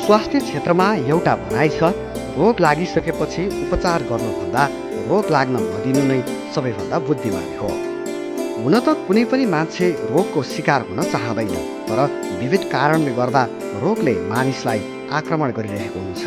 स्वास्थ्य क्षेत्रमा एउटा भनाइ छ, रोग लागिसकेपछि उपचार गर्नुभन्दा रोग लाग्न नदिनु नै सबैभन्दा बुद्धिमानी हो। हुन त कुनै पनि मान्छे रोगको शिकार हुन चाहँदैन, तर विविध कारणले गर्दा रोगले मानिसलाई आक्रमण गरिरहेको हुन्छ।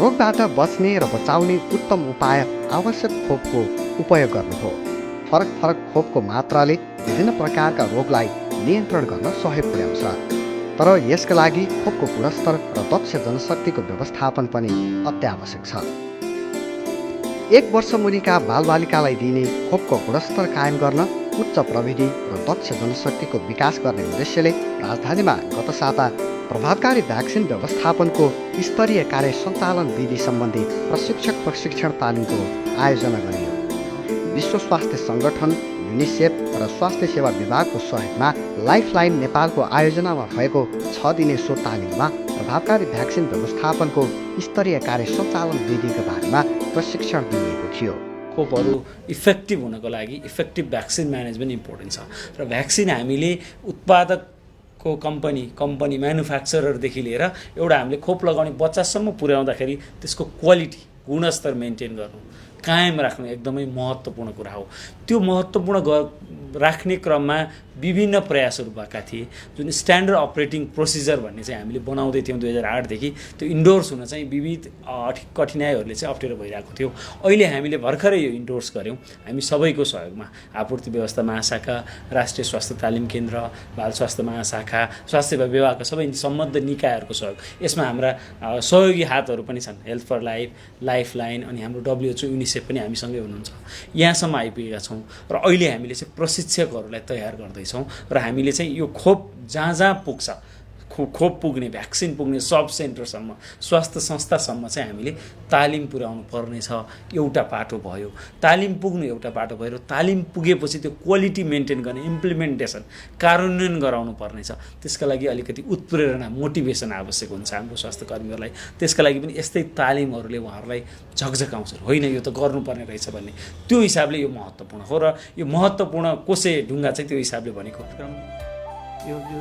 रोगबाट बच्ने र बचाउने उत्तम उपाय आवश्यक खोपको उपयोग गर्नु हो। फरक फरक खोपको मात्राले विभिन्न प्रकारका रोगलाई नियन्त्रण गर्न सहयोग पुर्याउँछ, तर यसका लागि खोपको गुणस्तर र दक्ष जनशक्तिको व्यवस्थापन पनि अत्यावश्यक छ। 1 वर्ष मुनिका बालबालिकालाई दिइने खोपको गुणस्तर कायम गर्न उच्च प्रविधि र दक्ष जनशक्तिको विकास गर्ने उद्देश्यले राजधानीमा गत साता प्रभावकारी भ्याक्सिन व्यवस्थापनको स्तरीय कार्य सञ्चालन विधि सम्बन्धी प्रशिक्षण तालिमको आयोजना गरियो। विश्व स्वास्थ्य सङ्गठन, युनिसेफ र स्वास्थ्य सेवा विभागको सहयोगमा लाइफलाइन नेपालको आयोजनामा भएको 6 दिने सो तालिममा प्रभावकारी भ्याक्सिन व्यवस्थापनको स्तरीय कार्य सञ्चालन विधिका बारेमा प्रशिक्षण दिइएको थियो। खोपहरू इफेक्टिभ हुनको लागि इफेक्टिभ भ्याक्सिन म्यानेजमेन्ट इम्पोर्टेन्ट छ र भ्याक्सिन हामीले उत्पादकको कम्पनी म्यानुफ्याक्चररदेखि लिएर एउटा हामीले खोप लगाउने बच्चासम्म पुर्याउँदाखेरि त्यसको क्वालिटी गुणस्तर मेन्टेन गर्नु, कायम राख्नु एकदमै महत्त्वपूर्ण कुरा हो। त्यो महत्त्वपूर्ण राख्ने क्रममा विभिन्न प्रयासहरू भएका थिए। जुन स्ट्यान्डर्ड अपरेटिङ प्रोसिजर भन्ने चाहिँ हामीले बनाउँदै थियौँ 2008 देखि, त्यो इन्डोर्स हुन चाहिँ विविध कठिनाइहरूले चाहिँ अप्ठ्यारो भइरहेको थियो। अहिले हामीले भर्खरै यो इन्डोर्स गऱ्यौँ। हामी सबैको सहयोगमा आपूर्ति व्यवस्था महाशाखा, राष्ट्रिय स्वास्थ्य तालिम केन्द्र, बाल स्वास्थ्य महाशाखा, स्वास्थ्य सेवा विभागका सबै सम्बद्ध निकायहरूको सहयोग, यसमा हाम्रा सहयोगी हातहरू पनि छन्। हेल्थ फर लाइफ, लाइफलाइन अनि हाम्रो WHO युनिसेफ पनि हामीसँगै हुनुहुन्छ। यहाँसम्म आइपुगेका छौँ र अहिले हामीले चाहिँ प्रशिक्षकहरूलाई तयार गर्दैछौँ र हामीले चाहिँ यो खोप जहाँ पुग्छ, खोप पुग्ने, भ्याक्सिन पुग्ने सब सेन्टरसम्म, स्वास्थ्य संस्थासम्म चाहिँ हामीले तालिम पुर्याउनु पर्नेछ। एउटा पाटो भयो, तालिम पुग्नु एउटा पाटो भयो र तालिम पुगेपछि त्यो क्वालिटी मेन्टेन गर्ने, इम्प्लिमेन्टेसन, कार्यान्वयन गराउनु पर्नेछ। त्यसका लागि अलिकति उत्प्रेरणा, मोटिभेसन आवश्यक हुन्छ हाम्रो स्वास्थ्य कर्मीहरूलाई। त्यसका लागि पनि यस्तै तालिमहरूले उहाँहरूलाई झकझकाउँछ, होइन यो त गर्नुपर्ने रहेछ भन्ने। त्यो हिसाबले यो महत्त्वपूर्ण हो र यो महत्त्वपूर्ण कोसे ढुङ्गा चाहिँ त्यो हिसाबले भनेको।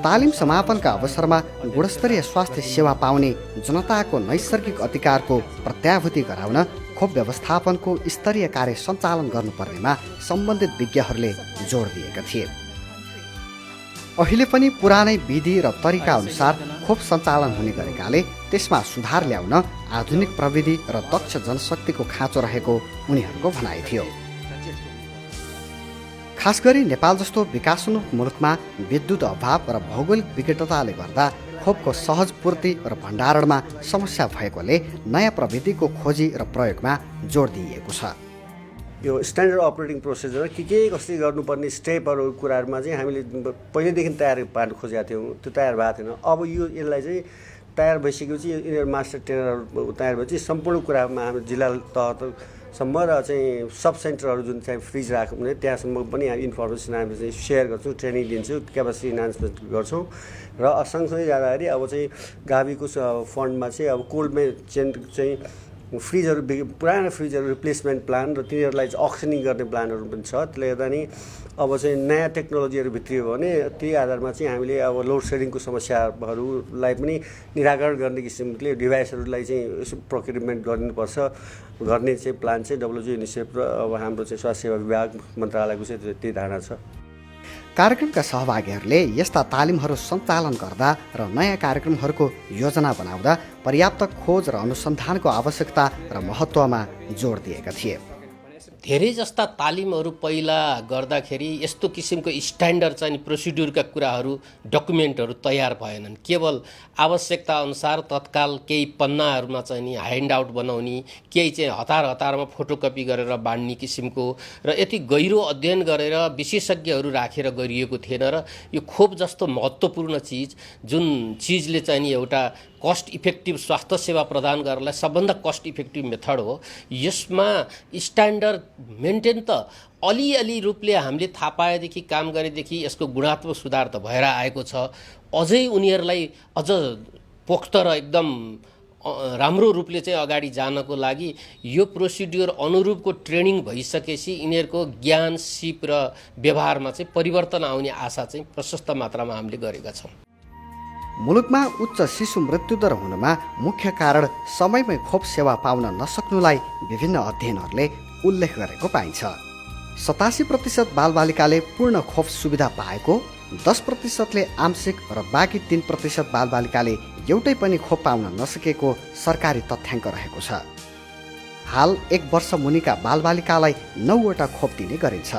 तालिम समापनका अवसरमा गुणस्तरीय स्वास्थ्य सेवा पाउने जनताको नैसर्गिक अधिकारको प्रत्याभूति गराउन खोप व्यवस्थापनको स्तरीय कार्य सञ्चालन गर्नुपर्नेमा सम्बन्धित विज्ञहरूले जोड दिएका थिए। अहिले पनि पुरानै विधि र तरिका अनुसार खोप सञ्चालन हुने गरेकाले त्यसमा सुधार ल्याउन आधुनिक प्रविधि र दक्ष जनशक्तिको खाँचो रहेको उनीहरूको भनाइ थियो। खास गरी नेपाल जस्तो विकासोन्मुख मुलुकमा विद्युत अभाव र भौगोलिक विकटताले गर्दा खोपको सहज पूर्ति र भण्डारणमा समस्या भएकोले नयाँ प्रविधिको खोजी र प्रयोगमा जोड दिइएको छ। यो स्ट्यान्डर्ड अपरेटिङ प्रोसिजर के कसरी गर्नुपर्ने स्टेपहरू कुराहरूमा चाहिँ हामीले पहिल्यैदेखि तयार पार्न खोजेका थियौँ। त्यो तयार भएको थिएन। अब यसलाई चाहिँ तयार भइसकेपछि यिनीहरू मास्टर ट्रेनरहरू तयार भएपछि सम्पूर्ण कुरामा हाम्रो जिल्ला तहसम्म र चाहिँ सब सेन्टरहरू जुन चाहिँ फ्रिज राख्ने त्यहाँसम्म पनि इन्फर्मेसन हामीले चाहिँ सेयर गर्छौँ, ट्रेनिङ दिन्छौँ, क्यापासिटी इन्हान्समेन्ट गर्छौँ र सँगसँगै जाँदाखेरि अब चाहिँ गाविको फन्डमा चाहिँ अब कोल्ड चेन चाहिँ फ्रिजहरू, पुरानो फ्रिजहरू रिप्लेसमेन्ट प्लान र तिनीहरूलाई चाहिँ अक्सनिङ गर्ने प्लानहरू पनि छ। त्यसले गर्दा नि अब चाहिँ नयाँ टेक्नोलोजीहरू भित्रियो भने त्यही आधारमा चाहिँ हामीले अब लोड सेडिङको समस्याहरूलाई पनि निराकरण गर्ने किसिमले डिभाइसहरूलाई चाहिँ यसो प्रोक्युरमेन्ट गर्नुपर्छ गर्ने चाहिँ प्लान चाहिँ WHO, युनिसेफ र अब हाम्रो चाहिँ स्वास्थ्य सेवा विभाग मन्त्रालयको चाहिँ त्यही धारणा छ। कार्यक्रमका सहभागीहरूले यस्ता तालिमहरू सञ्चालन गर्दा र नयाँ कार्यक्रमहरूको योजना बनाउँदा पर्याप्त खोज र अनुसन्धानको आवश्यकता र महत्त्वमा जोड दिएका थिए। धेरै जस्ता तालिमहरू पहिला गर्दाखेरि यस्तो किसिमको स्ट्यान्डर्ड चाहिँ प्रोसिड्युरका कुराहरू, डकुमेन्टहरू तयार भएनन्। केवल आवश्यकता अनुसार तत्काल केही पन्नाहरूमा चाहिँ नि ह्यान्डआउट बनाउने, केही चाहिँ हतारमा फोटोकपी गरेर बाँड्ने किसिमको र यति गहिरो अध्ययन गरेर विशेषज्ञहरू राखेर गरिएको थिएन। र यो खोप जस्तो महत्त्वपूर्ण चिज, जुन चिजले चाहिँ नि एउटा कस्ट इफेक्टिभ स्वास्थ्य सेवा प्रदान गर्नलाई सबभन्दा कस्ट इफेक्टिभ मेथड हो, यसमा स्ट्यान्डर्ड मेन्टेन त अलिअलि रूपले हामीले थाहा पाएदेखि, काम गरेदेखि यसको गुणात्मक सुधार त भएर आएको छ। अझै उनीहरूलाई अझ पोख्त र एकदम राम्रो रूपले चाहिँ अगाडि जानको लागि यो प्रोसिड्युर अनुरूपको ट्रेनिङ भइसकेपछि यिनीहरूको ज्ञान, सिप र व्यवहारमा चाहिँ परिवर्तन आउने आशा चाहिँ प्रशस्त मात्रामा हामीले गरेका छौँ। मुलुकमा उच्च शिशु मृत्युदर हुनमा मुख्य कारण समयमै खोप सेवा पाउन नसक्नुलाई विभिन्न अध्ययनहरूले उल्लेख गरेको पाइन्छ। 87% बालबालिकाले पूर्ण खोप सुविधा पाएको, 10%ले आंशिक र बाँकी 3% बालबालिकाले एउटै पनि खोप पाउन नसकेको सरकारी तथ्याङ्क रहेको छ। हाल 1 वर्ष मुनिका बालबालिकालाई 9वटा खोप दिने गरिन्छ।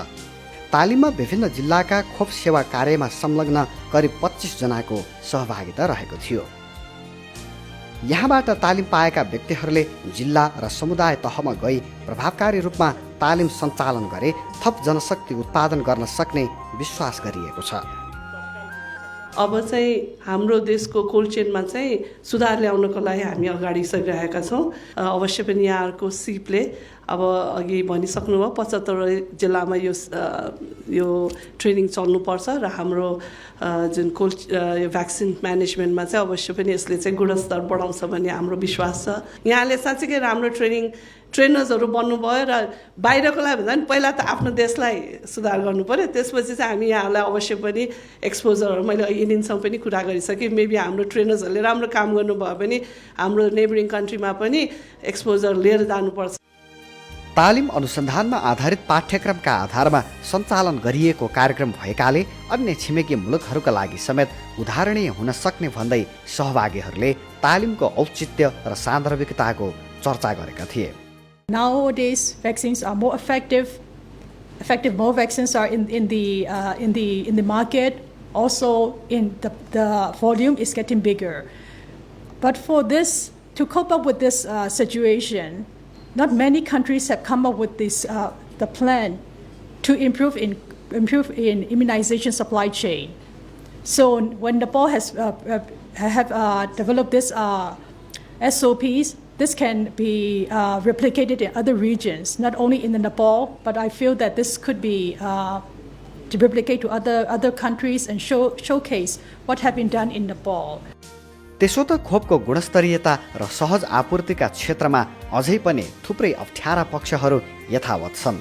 तालिममा विभिन्न जिल्लाका खोप सेवा कार्यमा संलग्न करिब 25 जनाको सहभागिता रहेको थियो। यहाँबाट तालिम पाएका व्यक्तिहरूले जिल्ला र समुदाय तहमा गई प्रभावकारी रूपमा तालिम सञ्चालन गरे थप जनशक्ति उत्पादन गर्न सक्ने विश्वास गरिएको छ। अब चाहिँ हाम्रो देशको कोल्ड चेनमा चाहिँ सुधार ल्याउनको लागि हामी अगाडि सरिरहेका छौँ। अवश्य पनि यहाँहरूको सिपले अब अघि भनिसक्नुभयो 75 जिल्लामा यो ट्रेनिङ चल्नुपर्छ र हाम्रो जुन कोल्ड भ्याक्सिन म्यानेजमेन्टमा चाहिँ अवश्य पनि यसले चाहिँ गुणस्तर बढाउँछ भन्ने हाम्रो विश्वास छ। यहाँले साँच्चीकै राम्रो ट्रेनर्सहरू बन्नुभयो र बाहिरको लागि भन्दा पनि पहिला त आफ्नो देशलाई सुधार गर्नु पर्यो, त्यसपछि चाहिँ हामी यहाँलाई अवश्य पनि एक्सपोजरहरू मैले इन्डियनसँग पनि कुरा गरिसकेँ। मेबी हाम्रो ट्रेनर्सहरूले राम्रो काम गर्नुभयो भने हाम्रो नेबरिङ कन्ट्रीमा पनि एक्सपोजर लिएर जानुपर्छ। तालिम अनुसन्धानमा आधारित पाठ्यक्रमका आधारमा सञ्चालन गरिएको कार्यक्रम भएकाले अन्य छिमेकी मुलुकहरूका लागि समेत उदाहरणीय हुन सक्ने भन्दै सहभागीहरूले तालिमको औचित्य र सान्दर्भिकताको चर्चा गरेका थिए। Nowadays, vaccines are more effective. More vaccines are in the market. Also, in the volume is getting bigger. But for this, to cope up with this situation, not many countries have come up with this the plan to improve in immunization supply chain. So when Nepal has developed this SOPs, this can be replicated in other regions, not only in the Nepal, but I feel that this could be to replicate to other countries and showcase what have been done in Nepal. त्यसो त खोपको गुणस्तरीयता र सहज आपूर्तिका क्षेत्रमा अझै पनि थुप्रै अप्ठ्यारा पक्षहरू यथावत छन्।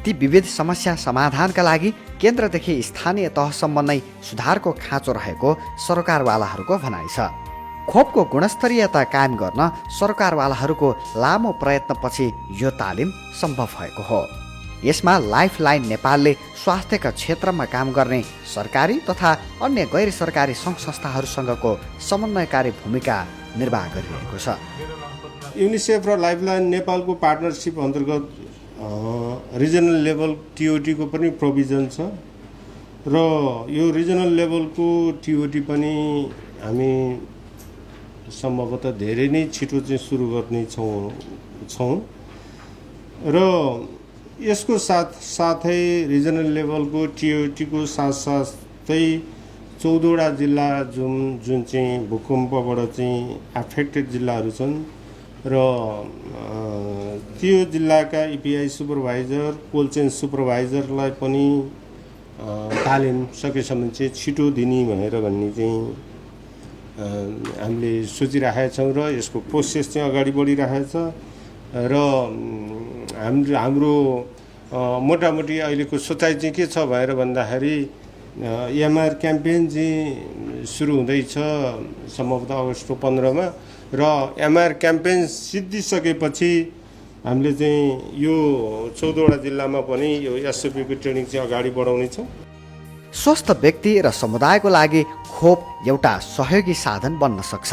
ती विविध समस्या समाधानका लागि केन्द्रदेखि स्थानीय तहसम्म नै सुधारको खाँचो रहेको सरकारवालाहरूको भनाइ छ। खोपको गुणस्तरीयता कायम गर्न सरकारवालाहरूको लामो प्रयत्नपछि यो तालिम सम्भव भएको हो। यसमा लाइफलाइन नेपालले स्वास्थ्यका क्षेत्रमा काम गर्ने सरकारी तथा अन्य गैर सरकारी सङ्घ संस्थाहरूसँगको समन्वयकारी भूमिका निर्वाह गरिरहेको छ। युनिसेफ र लाइफलाइन नेपालको पार्टनरसिप अन्तर्गत रिजनल लेभल टिओटीको पनि प्रोभिजन छ र यो रिजनल लेभलको टिओटी पनि हामी सम्भवतः धेरै नै छिटो चाहिँ सुरु गर्ने छौँ र यसको साथै रिजनल लेभलको टिओटीको साथसाथै 14वटा जिल्ला जुन चाहिँ भूकम्पबाट चाहिँ एफेक्टेड जिल्लाहरू छन् र त्यो जिल्लाका इपिआई सुपरभाइजर कोल्ड चेन सुपरभाइजरलाई पनि तालिम सकेसम्म चाहिँ छिटो दिने भन्ने चाहिँ हामीले सोचिरहेका छौँ र यसको प्रोसेस चाहिँ अगाडि बढिरहेको छ र हाम्रो मोटामोटी अहिलेको सोचाइ चाहिँ के छ भनेर भन्दाखेरि एमआर क्याम्पेन चाहिँ सुरु हुँदैछ सम्भवतः अगस्तको 15मा र एमआर क्याम्पेन सिद्धिसकेपछि हामीले चाहिँ यो 14वटा जिल्लामा पनि यो एसओपीको ट्रेनिङ चाहिँ अगाडि बढाउनेछौँ। स्वस्थ व्यक्ति र समुदायको लागि खोप एउटा सहयोगी साधन बन्न सक्छ।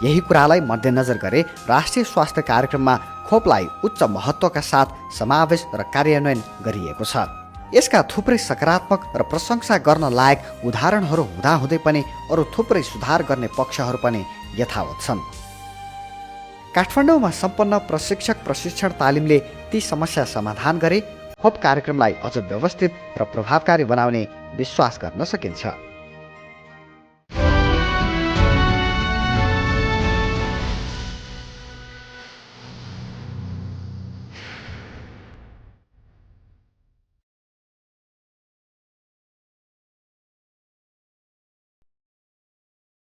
यही कुरालाई मध्यनजर गरे राष्ट्रिय स्वास्थ्य कार्यक्रममा खोपलाई उच्च महत्त्वका साथ समावेश र कार्यान्वयन गरिएको छ। यसका थुप्रै सकारात्मक र प्रशंसा गर्न लायक उदाहरणहरू हुँदाहुँदै पनि अरू थुप्रै सुधार गर्ने पक्षहरू पनि यथावत छन्। काठमाडौँमा सम्पन्न प्रशिक्षक प्रशिक्षण तालिमले ती समस्या समाधान गरे खोप कार्यक्रमलाई अझ व्यवस्थित र प्रभावकारी बनाउने विश्वास गर्न सकिन्छ।